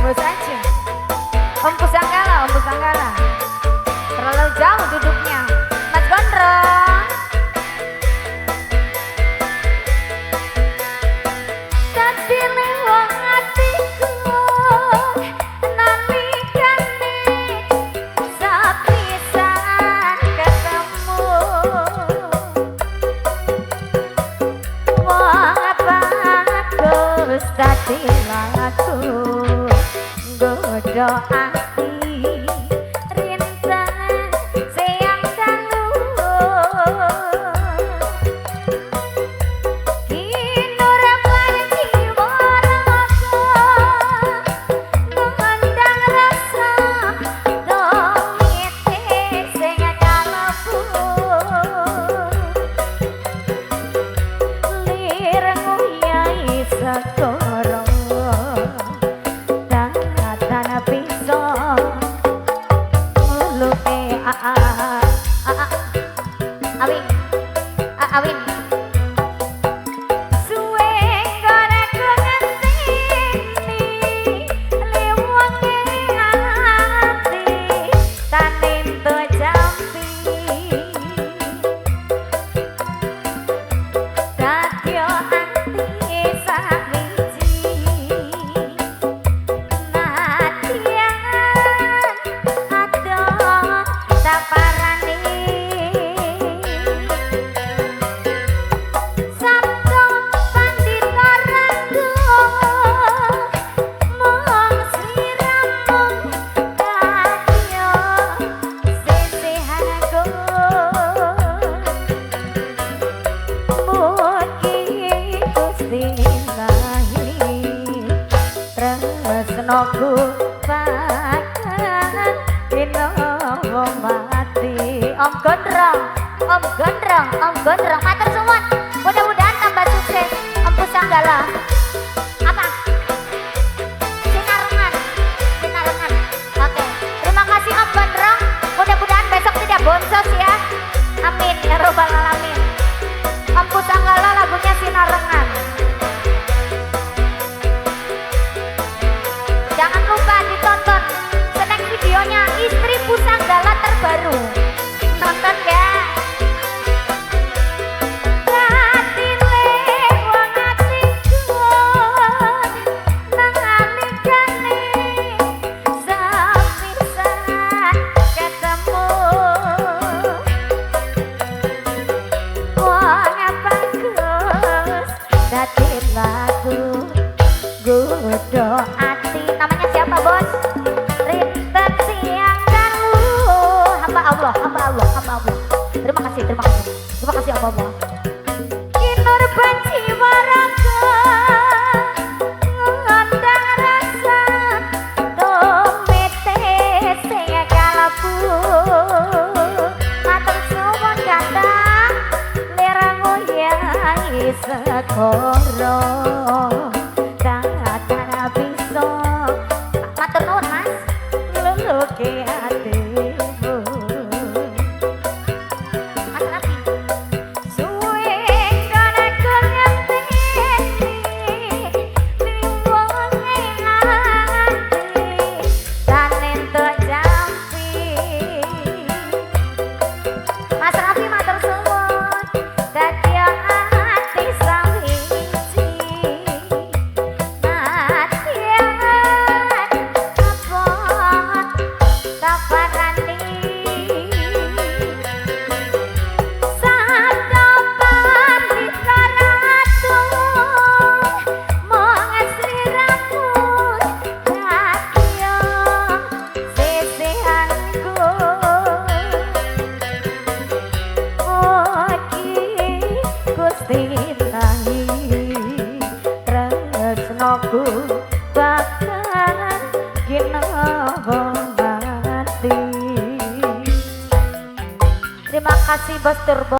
Tembus aja. Om Pusanggala, Om Pusanggala. Terlalu jauh duduknya. Mas Gondrong. Dadi laku nggodho ati rinten siang dalu kinurapan jiwa raga ngundang rasa domite sing kalebu lir nguyai sekoro awin suwe nggon aku ngenteni liwunge ati tanento jampi dadyo ati sawiji nadyan adoh taparani. Tresnoku bakal dina mati. Om Gondrong, Om Gondrong, Om Gondrong, matur suwun. Mudah-mudahan tambah sukses Om Pusanggala. Apa? Sinarengan, Sinarengan. Oke, terima kasih Om Gondrong. Mudah-mudahan besok tidak boncos ya. Amin ya robbal alamin. Om Pusanggala lagunya Sinarengan. Jangan lupa ditonton snack videonya istri Pusanggala terbaru. Nonton ya. Namanya siapa bos? Rinten siang dalu. Hamba Allah, hamba Allah, hamba Allah. Terima kasih, terima kasih. Terima kasih Allah. Kinur banci waraga ngundang rasa domete sing kalebu. Matur suwun kata liramu yai segoro. Matur nuwun Mas, ngluluke atimu. Mas Rafi. Suwe nggon aku ngenteni liwunge ati tanento jampi. Mas Rafi matur suwun dadi ati sawiji. Tresnoku bakal ginawa mati. Terima kasih Bos Turbo.